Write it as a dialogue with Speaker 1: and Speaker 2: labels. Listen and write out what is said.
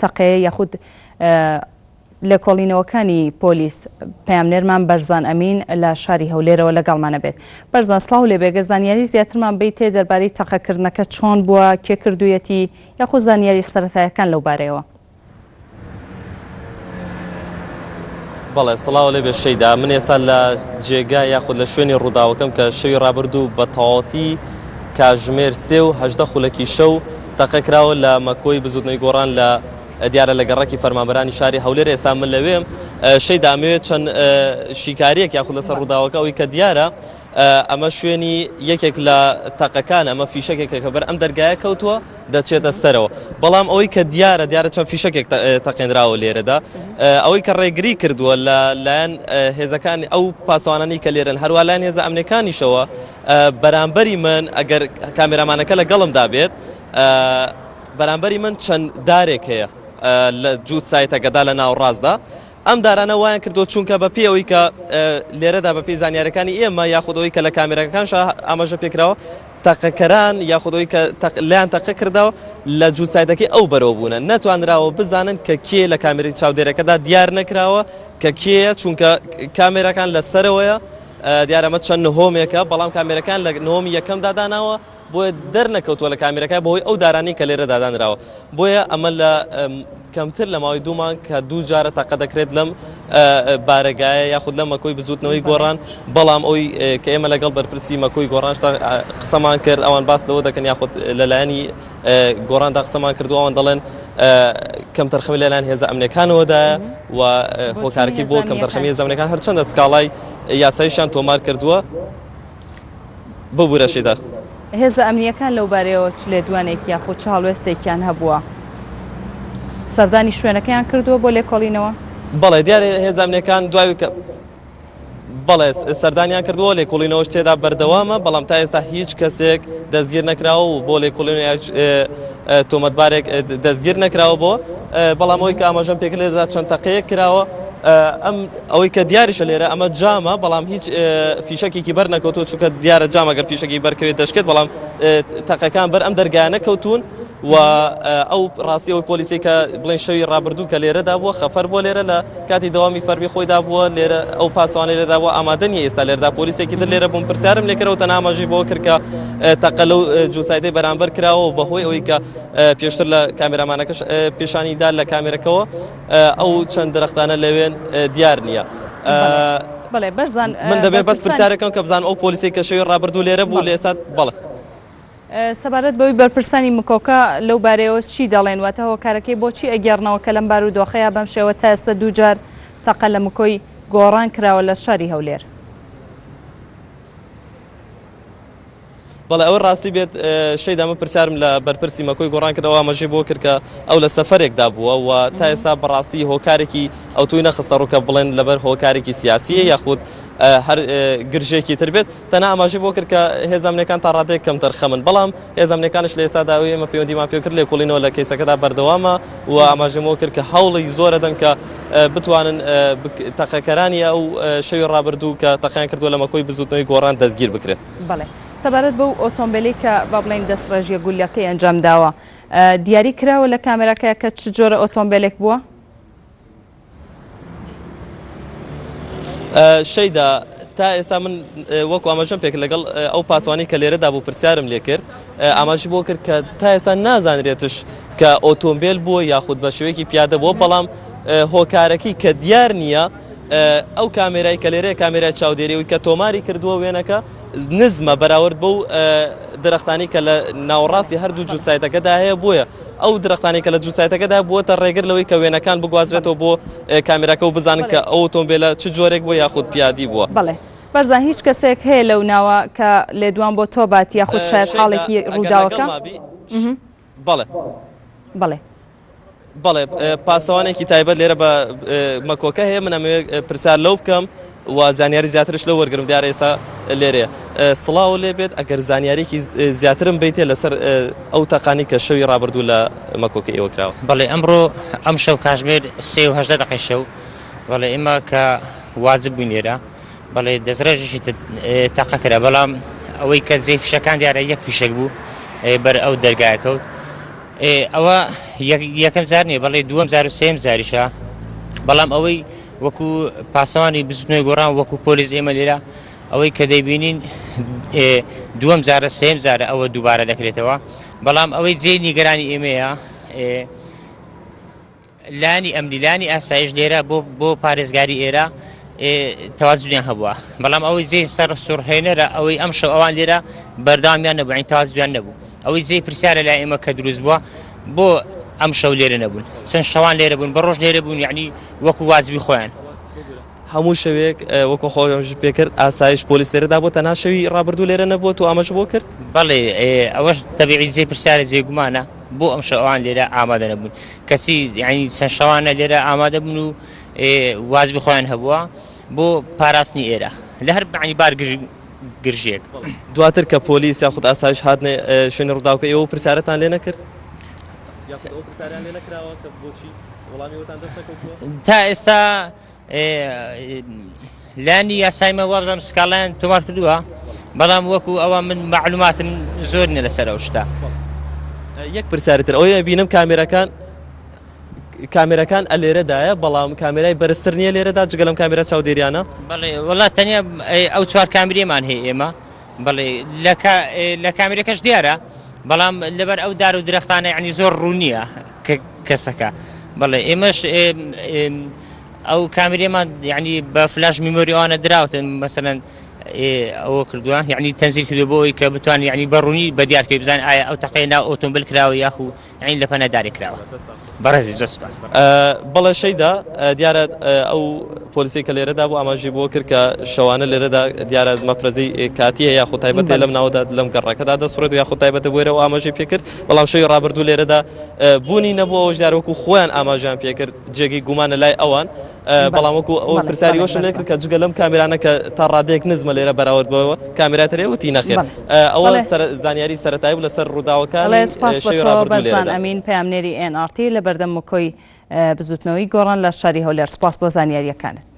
Speaker 1: تەقەیە یاخود لێکۆڵینەوەکانی پۆلیس، پەیامنێرمان بەرزان ئەمین لە شاری هەولێرەوە لەگەڵمانە بێت. بەرزان سڵاو لێبێ، گەر زانیاری زیاترمان بەیتێ دەربارەی تەقەکردنەکە چۆن بووە، کێ کردوویەتی، یاخود زانیاری سەرەتایەکان لەو بارەیەوە؟
Speaker 2: بەڵێ سڵاو لێبێ شەیدا، من ئێستا لە جێگا یاخود لە شوێنی ڕووداوەکەم کە شەوی ڕابردوو بە تەواوەتی کاژمێر سێ و 18 خولەکی شەو تەقە کراوە لە مەکۆی بزوتنەوەی گۆڕان لە دیارە لە گەڕەکی فەرمانبەرانی شاری هەولێر ئێستا من لەوێم شەیدا ئەمەوێت چەند شیکاریەک یاخود لەسەر ڕووداوەکە ئەوەی کە دیارە ئەمە شوێنی یەکێک لە تەقەکان ئەمە فیشەکێکە کە بەر ئەم دەرگایە کەوتووە دەچێتە سەرەوە بەڵام ئەوەی کە دیارە دیارە چەند فیشەکێک تەقێنراوە لێرەدا ئەوەی کە ڕێگری کردووە لە لایەن هێزەکانی ئەو پاسەوانانی کە لێرن هەروە لایەن هێزە ئەمنەکانیشەوە بەرامبەری من ئەگەر کامێرامانەکە لەگەڵمدا بێت بەرامبەری من چەند دارێک هەیە لە جووت سایتەکەدا لە ناوڕاستدا ئەم دارانە وایان کردو چونکە بە پێی ئەوەی کە لێرەدا بە پێی زانیارەکانی ئێمە یاخود ئەوەی کە لە کامێرەکانش ئاماژە پێکراوە تەقەکەران یاخود ئەوەی کە لیان تەقە کردەوە لە جووت سایتەکەی ئەو بەرەوە بوونە نەتوانراوە بزانن کە کێ لە کامێری چاودێرەکەدا دیار نەکراوە کە کێیە چونکە کامێرەکان لە سەرەوەیە دیارە ئەمە چەند نهۆمێکە بەڵام کامێرەکان لە نهۆمی یەکەمدا داناوە بۆیە دەرنەکەوتووە لە کامێرەکە بەهۆی ئەو دارانەی کە لێرەدا دانراوە بۆیە ئەمە لە کەمتر لە ماوەی دوو مانگ کە دوو جارە تەقە دەکرێت لەم بارەگایە یاخود لە مەکۆی بزوتنەوەی گۆڕان بەڵام ئەوی کە ئێمە لەگەڵ بەرپرسی مەکۆی گۆڕانشتا قسەمان کرد ئەوان باس لەوە دەکەن یاخود لەلایەنی گۆڕاندا قسەمان کردو ئەوان دەڵێن کەمتەرخەمی لەلایەن هێزە ئەمنیەکانەوەدایە و هۆکارەکەی بۆ کەمتەرخەمی هێزە ئەمنیەکان هەرچەندە سکاڵای یاساییشیان تۆمار کردووە ببورە شیدە.
Speaker 1: هێزە ئەمنییەکان لەو بارەیەوە چ لێدوانێک یاخود چ هەڵوێستێکیان هەبووە؟ سەردانی شوێنەکەیان کردووە بۆ لێکۆڵینەوە؟
Speaker 2: بەڵێ دیارە هێزە ئەمنیەکان دوای کە بەڵێ سەردانیان کردووە لێکۆڵینەوەش تێدا بەردەوامە بەڵام تا ئێستا هیچ کەسێک دەستگیر نەکراوە و بۆ لێکۆڵینەوە تۆمەتبارێک دەستگیر نەکراوە بۆ بەڵام ئەوەی کە ئاماژەم پێکرد لێرەدا چەند تەقەیەک کراوە ئەم ئەوەی کە دیاریشە لێرە ئەمە جامە بەڵام هیچ فیشەکێکی بەر نەکەوتووە چونکە دیارە جامە گەر فیشەکی بەرکەوێت دەشکێت بەڵام تەقەکان بەر ئەم دەرگایانە کەوتون و ئەو ڕاستی ئەوی پۆلیسی کە بڵێن شەوی ڕابردوو کە لێرەدا بووە خەفەر بووە لێرە لە کاتی دەوامی فەرمی خۆیدا بووە لێرە ئەو پاسەوانەی لێرەدا بووە ئامادە نییە ئێستا لێرەدا پۆلیسێکی تر لێرە بووم پرسیارم لێکرەوە تەنها ئاماژەی بەوە کرد کە تەقە لەو جووسایدەی بەرامبەر کراوە و بەهۆی ئەوەی کە پێشتر لە کامێرامانەکەش پیشانی دا لە کامێرەکەوە ئەو چەند درەختانە لەوێن دیار نییە.
Speaker 1: بەڵێ بەرزان
Speaker 2: من دەبێت بەس پرسیارەکەم کە بزانم ئەو پۆلیسەی کە شەوی ڕابردوو لێرە بوو لە ئێستا بەڵێ.
Speaker 1: سەبارەت بەوەی بەرپرسانی مکۆکە لەو بارەیەوە چی دەڵێن، واتە هۆکارەکەی بۆچی ئەگێڕنەوە کە لەم بارودۆخەیا بەم شێوە تا ئێستا دووجار تەقە لە مکۆی گۆڕان کراوە لە شاری هەولێر؟
Speaker 2: بەڵێ ئەوەی ڕاستی بێت شەیدا من پرسیارم لە بەرپرسی مەکۆی گۆڕان کرد ئەو ئاماژەی بۆ کرد کە ئەو لە سەفەرێکدا بووە و تا ئێستا بەڕاستی هۆکارێکی ئەوتۆی نەخستە ڕوو کە بڵێن لەبەر هۆکارێکی سیاسیە یاخود هەر گرژێکی تر بێت تەنها ئاماژەی بۆ کرد کە هێزە ئەمنیەکان تا ڕادەیەک کەمتەرخەمن، بەڵام هێزە ئەمنیەکانیش لە ئێستادا ئەوەی ئێمە پەیوەندیمان پێ کرد لێکۆڵینەوە لە کەیسەکەدا بەردەوامە و ئاماژەی بۆ کرد کە هەوڵی زۆر ئەدەن کە بتوانن تەقەکەرانی ئەو شەوی ڕابردوو کە تەقەیان کردووە لە مەکۆی بزووتنەوەی گۆڕان دەستگیر بکرێن.
Speaker 1: بەڵێ سەبارەت بەو ئۆتۆمبێلەی کە با بڵێین دەستڕێژیە گوللەکەی ئەنجام داوە دیاری کراوە لە کامێراکە کە چ جۆرە ئۆتۆمبێلێک بووە؟
Speaker 2: شەیدا تا ئێستا من وەکو ئاماژەم پێکرد لەگەڵ ئەو پاسەوانی کە لێرەدا بوو پرسیارم لێ کرد ئاماژی بۆ کرد کە تا ئێستا نازانرێتش کە ئۆتۆمبیل بووە یاخود بە شێوەیەکی پیادە بووە بەڵام هۆکارەکەی کە دیار نییە ئەو کامێرای کە لێرەیە کامێرای چاودێری و کە تۆماری کردووە وێنەکە نزمە بەراورد بەو درەختانی کە لە ناوەڕاستی هەردوو جووسایتەکەدا هەیە بۆیە ئەو درەختانەی کە لە جووسایتەکەدا بووەتە ڕێگر لەوەی کە وێنەکان بگوازرێتەوە بۆ کامێراکە و بزانن کە ئەو ئۆتۆمبێلە چ جۆرێک بووە یاخود پیادی بووە.
Speaker 1: بەڵێ بەرزان هیچ کەسێک هەیە لەو ناوە کە لێدوان بۆ تۆ بات یاخود شایەت
Speaker 2: شەیدا
Speaker 1: حاڵێکی
Speaker 2: ئەگەر
Speaker 1: ڕووداوەکە؟
Speaker 2: لەگەڵما بی بەڵێ.
Speaker 1: بەڵێ.
Speaker 2: بەڵێ پاسەوانێکی تایبەت لێرە بە مەکۆکە هەیە من ئەمەوێت پرسیار لەو بکەم و زانیاری زیاترش لەو وەرگرم دیارە ئێستا لێرەیە سڵاو لێ بێت ئەگەر زانیاریکی زیاترم بیتێ لەسەر ئەو تەقانی کە شەوی ڕابردوو لە مەکۆکە ئێوە کراوە.
Speaker 3: بەڵێ ئەمڕۆ ئەم شەو کاژمێر سێ و 18 دەقەی شەو بەڵێ ئێمە کە واجب بووین لێرە بەڵێ دەستڕێژیشی تەقە کرا بەڵام ئەوەی کە جێ فیشەکان دیارە یەک فیشەک بوو بەر ئەو دەرگایە کەوت. ئەوە یەکەم جار نییە بەڵێ دووەم جار و سێم جاریشە بەڵام ئەوەی وەکو پاسەوانی بزوتنەوەی گۆڕان وەکو پۆلیس ئێمە لێرە ئەوەی کە دەیبینین دووەم جارە سێم جارە ئەوە دووبارە دەکرێتەوە بەڵام ئەوەی جێ نیگەرانی ئێمەیە لانی ئەمنی لانی ئاسایش لێرە بۆ بۆ پارێزگاری ئێرە تەواجدیان هەبووە بەڵام ئەوەی جێ سەر سوڕهێنەرە ئەوەی ئەم شەو ئەوان لێرە بەردامیان نەبوو یانی تەواجدیان نەبوو ئەوەی جێی پرسیارە لای ئێمە کە دروست بووە بۆ ئەم شەو لێرە نەبوون چەند شەوان لێرە بوون بە ڕۆژ لێرە بوون یعنی وەکو واجبی خۆیان.
Speaker 2: هەموو شەوێک وەکو خۆ ئاماژەت پێ کرد ئاسایش پۆلیس لێرەدا بووە تەنها شەوی ڕابردوو لێرە نەبووە تۆ ئاماژە بۆ کرد؟
Speaker 3: بەڵێ ئەوەش تەبیعی جێی پرسیارە جێی گومانە بۆ ئەم شەو ئەوان لێرە ئامادە نەبوون کەچی یعنی چەند شەوانە لێرە ئامادە بوون و واجبی خۆیان هەبووە بۆ پاراستنی ئێرە لە هەر یعنی بار گرژیەک.
Speaker 2: دواتر کە پۆلیس یاخود ئاسایش هاتنە شوێنی ڕووداوەکە ئێوە ئەو پرسیارەتان لێ نەکرد؟ یاخود ئەو پرسیارەیان لێ نەکراوە کە بۆچی وەڵامی ئەوتان دەست نەکەوتووە؟
Speaker 3: تا ئێستا لانی یاسای مە وابزانم سکاڵایان تۆمار کردووە بەڵام وەکو ئەوە من معلوماتم زۆر نیە لەسەر ئەو شتە.
Speaker 2: یەک پرسیاری تر ئەوەی بینم کامێرەکان کامێرەکان ئەلێرەدایە بەڵام کامێرای بەرزتر نییە لێرەدا جگە لەم کامێرا چاودێریانە؟
Speaker 3: بەڵێ وەڵا تەنیا ئەو چوار کامریەمان هەیە ئێمە بەڵێ لە کامێرەکەش دیارە بەڵام لەبەر ئەو دار و درەختانە یعنی زۆر ڕوون نییە کەسەکە بەڵێ ئێمەش ئەو کامریەمان یعنی بە flash memory ئەوانە دراوتن مەسەلەن ئەوە کردووە یعنی تەنزیل کردووە بۆ ئەوەی کە بتوان یعنی بە ڕوونی بە دیارکەی بزان ئایا ئەو تەقەیە ناو ئۆتۆمبیل کراوە یاخو یانی لە پەنا دارێک کراوە. بەڕێزی زۆر سپاس.
Speaker 2: بەڵێ شەیدا دیارە ئەو پۆلیسەی کە لێرەدا بوو ئاماژەی بۆ کرد کە شەوانە لێرەدا دیارە مەفرەزەی کاتی هەیە یاخود تایبەتە لەم ناوەدا لەم گەڕەکەدا دەسڕێت و یاخود تایبەتە بۆ ئێرە و ئاماژەی پێ کرد بەڵام شەوی ڕابردوو لێرەدا بوونی نەبوو ئەوەش دیارە وەکو خۆیان ئاماژەیان پێ کرد جێگەی گومانە لای ئەوان بەڵام وەکو ئەو پرسیاری وەشم لێ کرد کە جگە لەم کامێرانە کە تا ڕادەیەک نزمە لێرە بەراورد بەوە کامێرا ترێ وتی نەخێر ئەوە زانیاری سەرەتایی بوو لەسەر ڕووداوەکانی شەوی ڕابردوو
Speaker 1: بەرزان ئەمین پەیامنێری ئێن ئاڕ تی لە بەردەم مکۆی بزوتنەوەی گۆڕان لە شاری هەولێر سپاس بۆ زانیاریەکانت.